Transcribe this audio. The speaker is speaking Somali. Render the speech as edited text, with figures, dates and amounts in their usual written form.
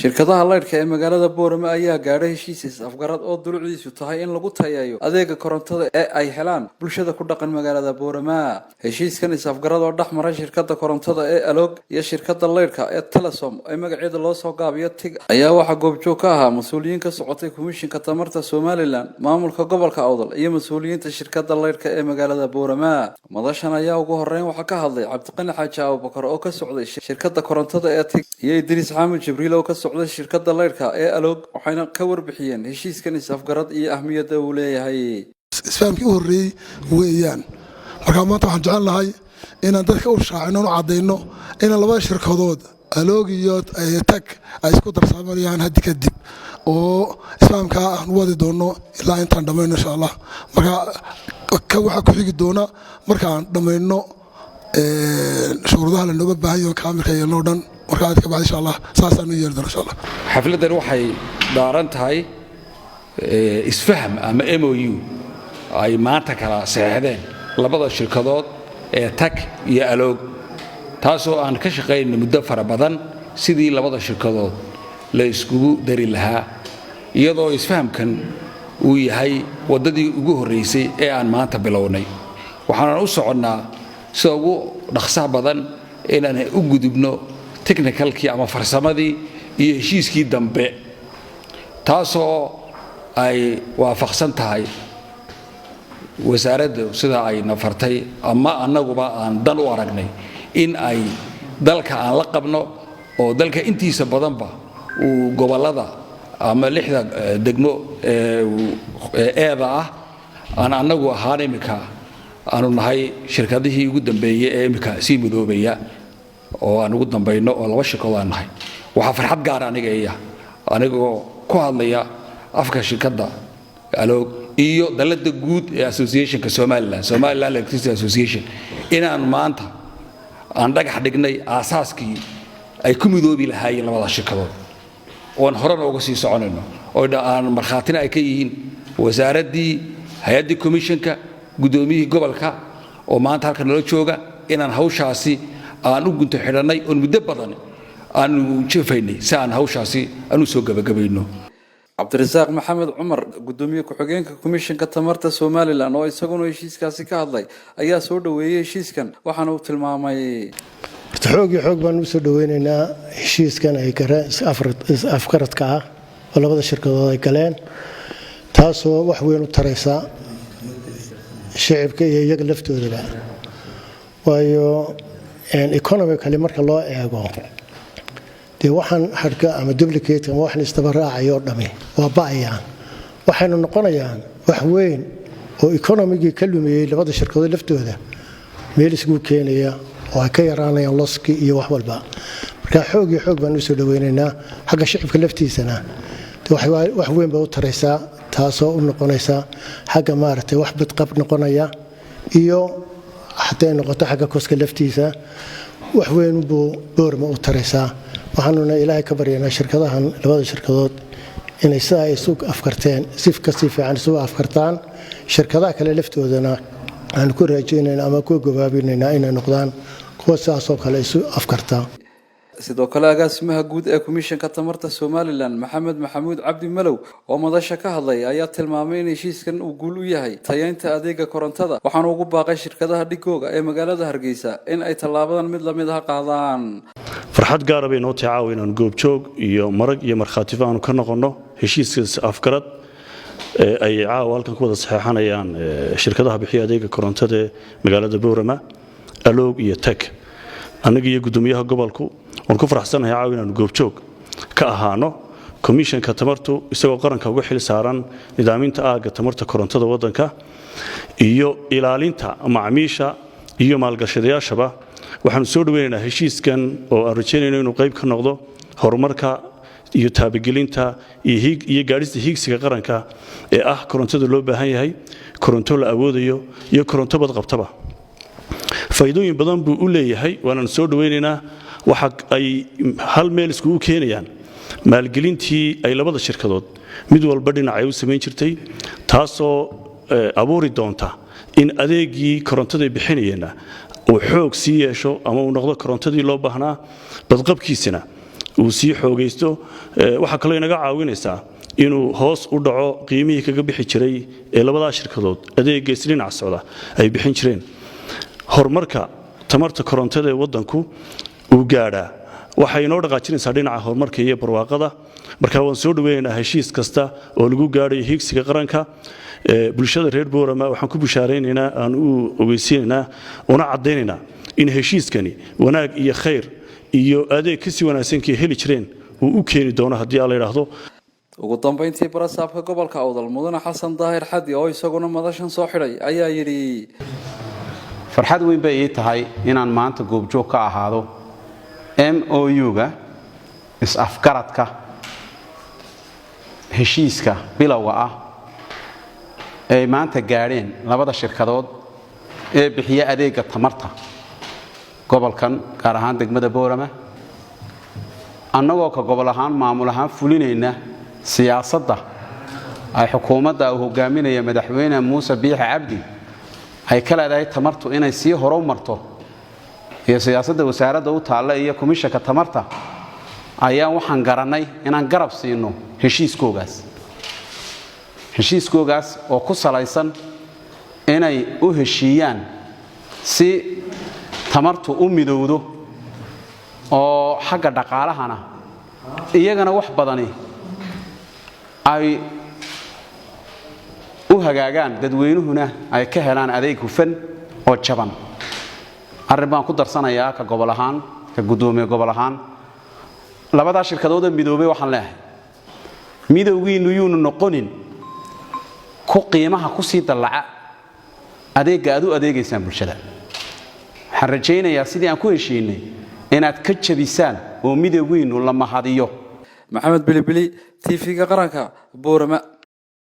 Shirkadaha laydhka ee magaalada Boorama ayaa gaadhay heshiis is-afgarad oo dulucdiisu tahay in lagu tayeeyo adeega korontada ee ay helaan bulshada ku dhaqan magaalada Boorama. Heshiiskan is-afgarad oo dhex maray shirkada korontada ee Aloog iyo shirkada laydhka ee Telesom ee magaceeda loo soo gaabiyo TIG ayaa waxaa goobjoog ka ahaa mas-uuliyiin ka socotay Komishinka Tamarta Somaliland, maamulka gobolka Awdal iyo mas-uuliyiinta shirkada laydhka ee magaalada Boorama. Madashan ayaa ugu horeyn waxaa ka hadlay Cabdiqani Xaaji Abubakar oo ka socday shirkada korontada ee TIG iyo Idriis Xaamud Jibriil oo ka socday shirkada laydhka ee Aloog, waxayna ka warbixiyeen heshiiskan is-afgarad iyo ahmiyadda uu leeyahay. Isfahamkii u horreeyey weeyaan. Markaa maanta waxaan jecel lahay inaan dadka u shaacino, u caddayno inaan labada shirkadood, Aloog iyo TAG, ay isku darsamanayaan haddi kadib oo isfahamkaa aan wadi doonno ilaa intaan dhammayno, insha Allah. Marka kan waxaa ku xigi doona markaan dhammayno shuruudaha lanooga baahan yaho kaamilka yeelno dhan. Markaa ka bacdi, insha Allah, saasaan u yeeli doona, insha Allah. Xafladdan waxay daaran tahay isfaham ama MOU ay maanta kala saxeexdeen labada shirkadood ee TAG iyo Aloog, taasoo aan ka shaqaynay muddo fara badan sidii labada shirkadood la iskugu dari lahaa, iyadoo isfahamkan uu yahay waddadii ugu horraysay ee aan maanta bilownay. Waxaanan u soconnaa sida ugu dhaqsaha badan inaan u gudubno technicalkii ama farsamadii iyo heshiiskii dambe, taasoo ay waafaqsan tahay wasaaraddu sida ay nafartay ama annaguba aan dan u aragnay in ay dalka aan la qabno oo dalka intiisa badanba uu gobollada ama lixda degmo eeda ah aan annagu ahaan iminka aanu nahay shirkadihii ugu dambeeyey ee iminka sii midoobaya oo aan ugu dambayno oo laba shirkadood aan nahay. Waxaa farxad gaara aniga iya, anigoo ku hadlaya afka shirkadda Aloog iyo dalladda guud ee associationka Somaliland, Somaliland Electricity Association, inaan maanta aan dhagax dhignay aasaaskii ay ku midoobi lahaayeen labadaas shirkadood, oon horena uga sii soconayno, oo aan markhaatina ay ka yihiin wasaaraddii, hay-addii commissionka, guddoomiyihii gobolka oo maanta halka nala jooga, inaan hawshaasi aan u gunto xidhannay oon muddo badan aanu jefaynay si aan hawshaasi aan u soo gebagabayno. Cabdirasaaq Maxamed Cumar, gudoomiye ku-xigeenka Komishinka Tamarta Somaliland, oo isaguna heshiiskaasi ka hadlay, ayaa soo dhoweeyey heshiiskan, waxaana uu tilmaamay: Horta xoog iyo xoog baan usoo dhaweynaynaa heshiiskan ay afgaradka ah oo labada shirkadood ay galeen, taasoo wax weyn u taraysa shicibka iyo iyaga laftoodaba, waayo economically marka loo eego, dee waxaan xadhka ama duplicate ama waxan isdaba raacaya oo dhami waa ba'ayaan, waxayna noqonayaan wax weyn oo economigii ka lumiyey labada shirkadood laftooda meel isgu keenaya oo ay ka yaraanayaan losskii iyo wax walba. Marka xoog iyo xoog baan usoo dhaweynaynaa. Xagga shicibka laftiisana wax weyn bay u taraysaa, taasoo u noqonaysa xagga maaragtay wax badqab noqonaya, iyo hadday noqoto xagga costka laftiisa wax weyn buu Boorma u taraysaa. Waxaanuna Ilaahay ka baryanaa shirkadahan, labada shirkadood, inay sidaa ay isu afkarteen si kasii fiican isu afkartaan. Shirkadaha kale laftoodana aanu ku rajaynayna ama ku gabaabinaynaa inay noqdaan kuwa sidaasoo kale isu afkarta. Sidoo kale, agaasimaha guud ee Komishanka Tamarta Somaliland, Maxamed Maxamuud Cabdi Malow, oo madasha ka hadlay, ayaa tilmaamay in heshiiskan uu guul u yahay tayeynta adeega korontada, waxaana ugu baaqay shirkadaha dhigooga ee magaalada Hargeysa in ay tallaabadan mid lamid ah qaadaan. Farxad gaara bay noo tahay caawa inaanu goobjoog iyo marag iyo markhaatifo aanu ka noqonno heshiiskaas afgarad ee ay caawa halkan ku wada saxeexanayaan shirkadaha bixiya adeega korontada ee magaalada Boorama, Aloog iyo TEG. Annaga iyo guddoomiyaha gobolku waan ku faraxsanahay caawa inaanu goobjoog ka ahaano. Komishanka tamartu, isagoo qaranka uga xil saaran nidaaminta aagga tamarta korontada waddanka iyo ilaalinta macmiisha iyo maalgashadayaashaba, waxaanu soo dhaweynaynaa heshiiskan oo aan rajaynayno inuu qayb ka noqdo horumarka iyo taabagelinta iyo gaadhista hiigsiga qaranka ee ah korontada loo baahan yahay, koronto la awoodayo iyo koronto badqabtaba. Faa'iidooyin badan buu u leeyahay, waananu soo dhaweynaynaa. Waxa ay hal meel iskugu keenayaan maalgelintii ay labada shirkadood mid walba dhinac ay u samayn jirtay, taasoo abuuri doonta in adeegii korontada bixinayeenna uu xoog sii yeesho ama uu noqdo korontadii loo baahnaa, badqabkiisina Uu sii xoogaysto. Waxaa kaloo inaga caawinaysaa inuu hoos u dhaco qiimihii kaga bixi jiray ee labadaa shirkadood adeega isdhinac socda ay bixin jireen. Horumarka tamarta korontada ee waddanku uu gaadhaa waxay inoo dhaqaajinaysaa dhinaca horumarka iyo barwaaqada. Marka waan soo dhaweynaynaa heshiis kasta oo lagu gaadhayo hiigsiga qaranka. Bulshada reer Boorama waxaan ku bushaaraynaynaa, aan u ogeysiinaynaa una caddaynaynaa in heshiiskani wanaag iyo khayr iyo adeeg kasii wanaagsankii heli jireen uu u keeni doono, haddii Alla yidhaahdo. Ugu dambeyntii, barasaabka gobolka Awdal, Mudane Xasan Daahir Xadi, oo isaguna madashan soo xidhay, ayaa yidhi: Farxad weyn bay ii tahay inaan maanta goobjoog ka ahaado MOU-ga is-afgaradka, heshiiska bilowga ah ay maanta gaadheen labada shirkadood ee bixiya adeegga tamarta gobolkan, gaar ahaan degmada Boorama. Annagoo ka gobol ahaan, maamul ahaan fulinayna siyaasadda ay xukuumadda uu hogaaminaya Madaxweyne Muuse Biixi Cabdi ay ka leedahay tamartu inay sii horow marto, iyo siyaasadda wasaaradda u taalla iyo komishanka tamarta, ayaa waxaan garannay inaan garab siino heshiiskoogaas oo ku salaysan inay u heshiiyaan si tamartu u midowdo oo xagga dhaqaalahana iyagana wax badani ay u hagaagaan, dadweynuhuna ay ka helaan adeeg hufan oo jaban. Arrin baan ku darsanayaa ka gobol ahaan, ka guddoomiye gobol ahaan. Labadaa shirkadoodoo midoobay waxaan leeyahay: midowgiinnu yuunu noqonin ku qiimaha ku sii dallaca adeegga aad u adeegaysaan bulshada. Waxaan rajaynayaa sidii aan ku heshiinay inaad ka jabisaan oo midowgiinnu la mahadiyo. Maxamed Bilibili, TV-ga Qaranka, Boorama.